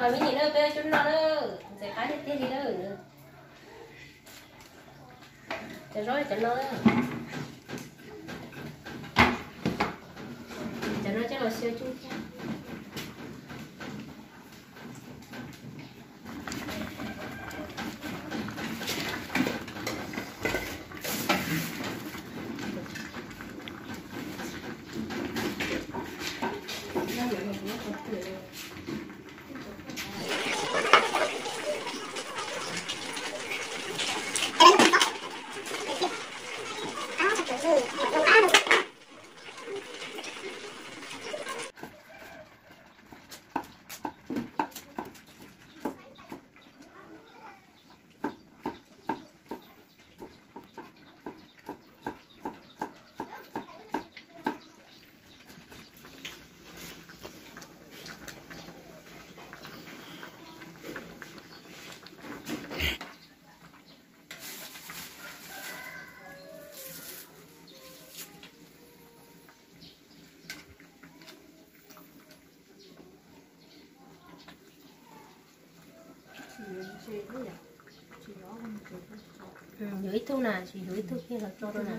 Me nyuam na, peb coj noj na, ntxim qab tiag tiag li na. Cov zaub cov no, cov no coj los xyaw cub thiab. Yuav ib tug na, tsis yuav ib tug kiag los tso rau na.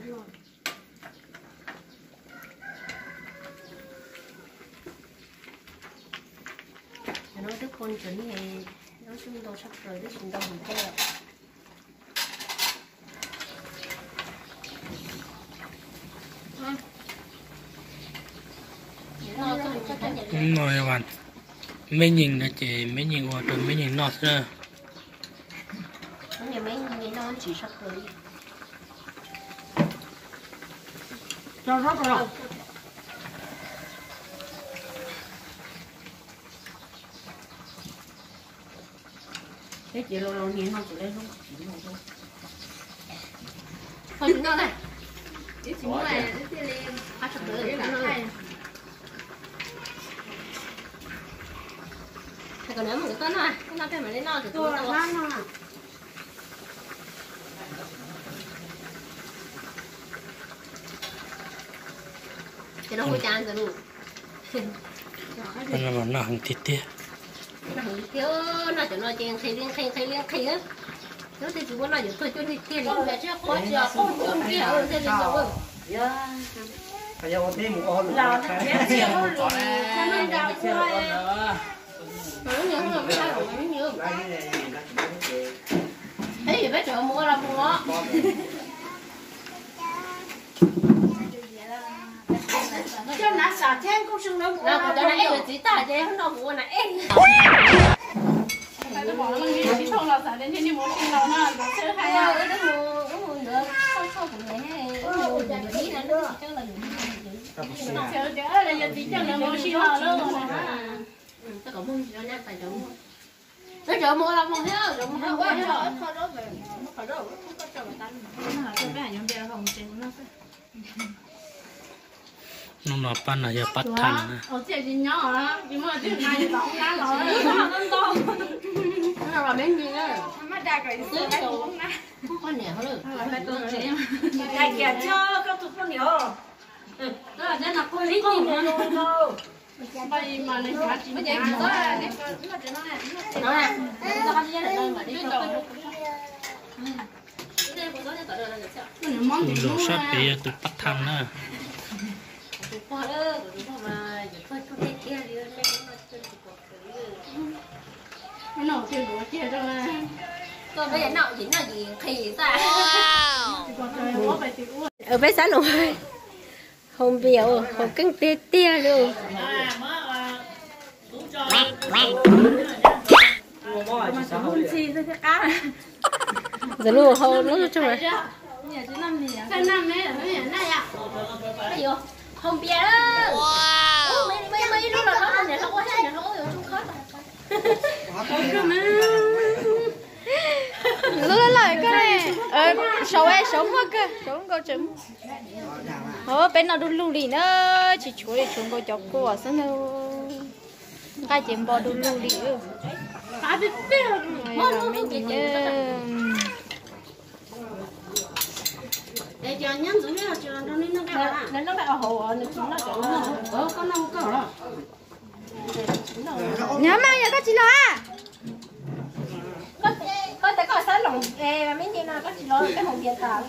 No twb pon cov niag zaub ntau tshaj plaws, twb tsis ntau heev thiab. No, me nyuam no ces me nyuam ua rau me nyuam noj xwb. Peb ces los los niam no kuv lawv hlub tsis noj. Ho tsis noj na. Tsis muaj thiaj li qab tshaj plaws. Hais kom nws mus kov toj noj, toj noj peb mam li noj, tus tub tau. Ces no hu cas ntawm lus. Noj heev tiag tiag. Noj heev tiag, noj cov no ces nqhis li nqhis, nqhis li nqhis. Lub twg tsis muaj noj yuav tuag cuag tiag tiag li. Peb yuav peb cov mus ua los mus os. Coj nav xav thiab kuj zoo na. Kuv cov nav ej yuav txiv tag ces no kuv ua nav ej. Cov mus los mus thiab, cov mus ua. Hnub no pab no yog pab thaj na. Tus zaum sab pem yog tus pab thaj na. Peb xav nug hau npias, hau keeb tiag tiag li. Ntxawm lub hau lub tso. Hau npias. Lub lawm koj ne. Saum, saum muaj kawg, saub nkaus tseem muaj. Peb noj du lug li na, tsis tshuav li, tshuav nkaus cov kua xwb na. Nqaij ces npo du lug li. Nyob mas yog koj tsis los a. Koj tias koj xav loos me ntsis no koj tsis los peb mus npias tas.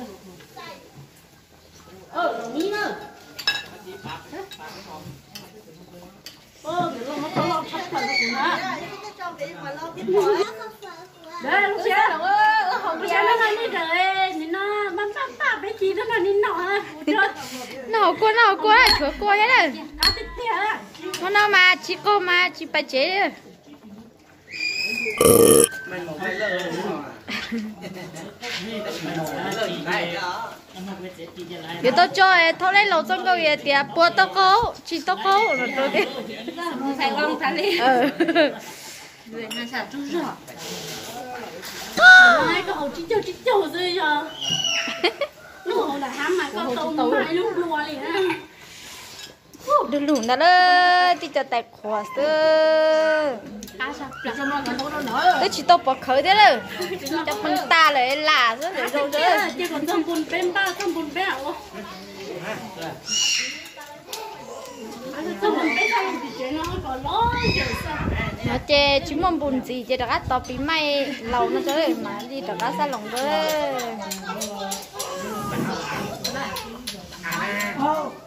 Noj hauv kua, noj hauv kua, tshuav kua thiab lawm. Hmo no mas tsis qaug mas tsis pais tsev. Yuav tau tso thaub lej laus txoj nkauj tias puas tau qaug tsis tau qaug los rau tias. Koj haus tsib caug tsib caug xwb yog. Lub hauv nram hav mas koj tau mas ib lub hlua li. Dub lug ntag lawm, tib co tais qhuav xwb. Twb tsis tau pov khawv thiab lawm, cov pheej tas lawm lam xwb lawm zoo. No ces tsis muaj npus ntxiv ces rov qab tos pis maij laus no tso mas li rov qab xab loos lawm.